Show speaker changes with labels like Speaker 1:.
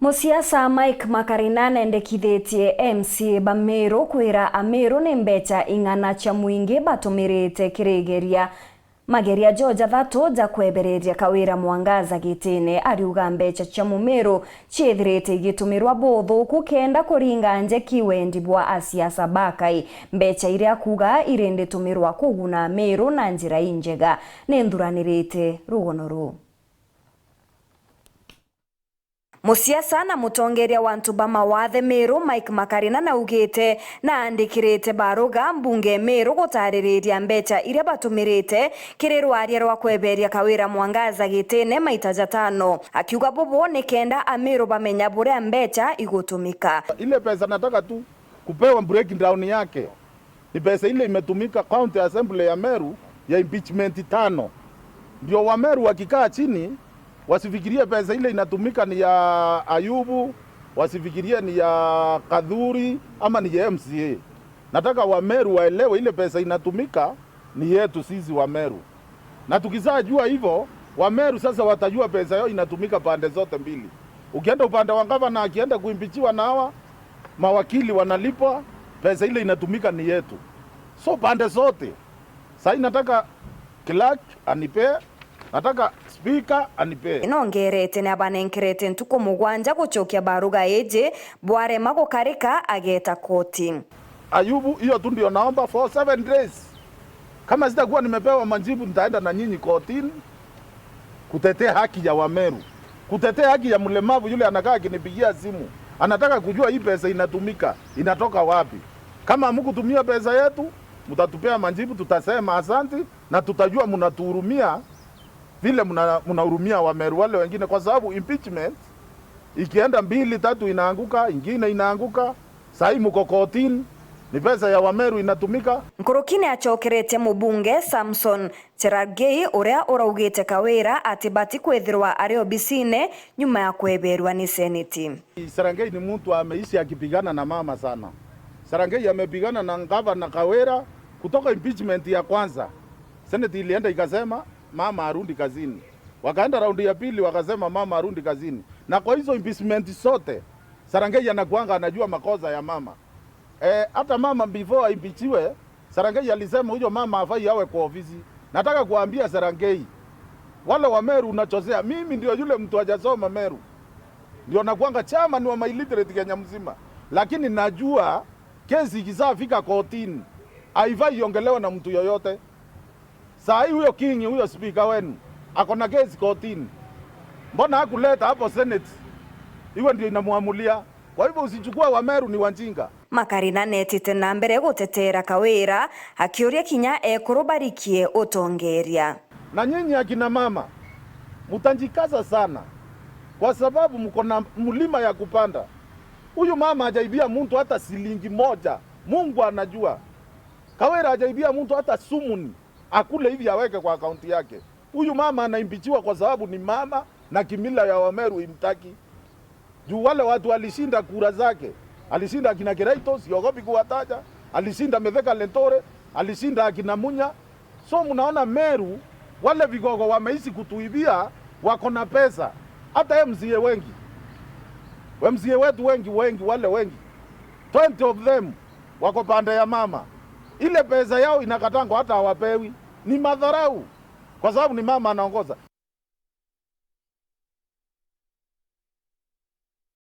Speaker 1: Musiasa Mike Makarina nendekithitie MCA ba Meru kwira Ameru ni mbecha ing'ana cha mwingi batumirite kirigeria mageria jo jathatu ja kwebereria Kawira Mwangaza gitine. Ariuga mbecha cha Mumeru chiethirite igitumirwa buthuku kenda kuringa nje kiwendi bwa asiasa bakai. Mbecha iria kuga irinditumirwa kuguna Meru na njira injega. Ninthuranirite rugono ru. Musiasa na mutongeria wa ntu ba mawathe Meru Mike Makarina naugite na andikirite baruga mbunge Meru gutaririria mbecha iria batumirite kiri rwaria rwa kweberia Kawira Mwangaza gitine maita jatano, akiuga bubu ni kenda Ameru bamenya buria mbecha igutumika.
Speaker 2: Ile pesa nataka tu kupewa breakdown yake ni pesa ile imetumika County Assembly ya Meru ya impeachment 5. Ndio wa Meru wakikaa chini wasifikirie pesa ile inatumika ni ya Ayubu, wasifikirie ni ya Kadhuri ama ni ya MCA. Nataka Wameru waelewe ile pesa inatumika ni yetu sisi Wameru. Na tukizajua hivyo, Wameru sasa watajua pesa yao inatumika pande zote mbili. Ukienda upande wa gavana akienda kuimpichiwa na hawa mawakili wanalipwa, pesa ile inatumika ni yetu. So pande zote. Sasa nataka clerk anipe, nataka speaker anipe.
Speaker 1: Nongerete ni abanenkerete ntuku mugwanja guchokia baruga eje bwarema gukarika ageta koti.
Speaker 2: Ayubu, hiyo tu ndio naomba for 7 days. Kama sitakuwa nimepewa majibu nitaenda na nyinyi kotini kutetea haki ya Wameru, kutetea haki ya mlemavu yule anakaa akinipigia simu, anataka kujua hii pesa inatumika inatoka wapi. Kama hamkutumia pesa yetu, mtatupea majibu, tutasema asanti na tutajua mnatuhurumia vile mnahurumia Wameru wale wengine, kwa sababu impeachment ikienda 2 3 inaanguka, ingine inaanguka. Sahi mko kotini, ni pesa ya Wameru inatumika.
Speaker 1: Nkurukine acokerete mubunge Samson Cherargei uria uraugite Kawira ati bati kwithirwa ari obisine nyuma ya kweberwa ni seneti.
Speaker 2: Cherargei ni mtu ameishi akipigana na mama sana. Cherargei amepigana na gavana Kawira kutoka impeachment ya kwanza. Seneti ilienda ikasema mama arundi kazini. Wakaenda raundi ya pili wakasema mama arundi kazini. Na kwa hizo impeachment zote Cherargei anakuanga anajua makosa ya mama. Hata mama before impeachiwe, Cherargei alisema huyo mama hafai awe kwa ofisi. Nataka kuambia Cherargei, wale wa Meru unachosea. Mimi ndio yule mtu hajasoma Meru. Ndio nakuanga chama ni wa illiterate Kenya mzima. Lakini najua kesi ikishafika kotini haifai iongelewe na mtu yoyote. Saa hii huyo king, huyo speaker wenu ako na kesi kotini. Mbona hakuleta hapo Senate? Iwe ndio inamuamulia. Kwa hivyo usichukue Wameru ni wajinga.
Speaker 1: Makarina netite na mbere gutetera Kawira akiuria kinya ekurubarikie utongeria.
Speaker 2: Na nyinyi akina mama mtanjikaza sana kwa sababu mko na mlima ya kupanda. Huyu mama hajaibia mtu hata shilingi moja. Mungu anajua. Kawira hajaibia mtu hata sumuni akule hivi aweke kwa akaunti yake. Huyu mama anaimpichiwa kwa sababu ni mama na kimila ya Wameru imtaki. Juu wale watu walishinda kura zake. Alishinda akina Kiraito, siogopi kuwataja. Alishinda Metheka Lentore, alishinda akina Munya. So mnaona Meru wale vigogo wameishi kutuibia wako na pesa. Hata MCA wengi. MCA wetu wengi wengi wale wengi. 20 of them wako pande ya mama. Ile pesa yao inakatangwa hata hawapewi. Ni madharau. Kwa sababu ni mama anaongoza.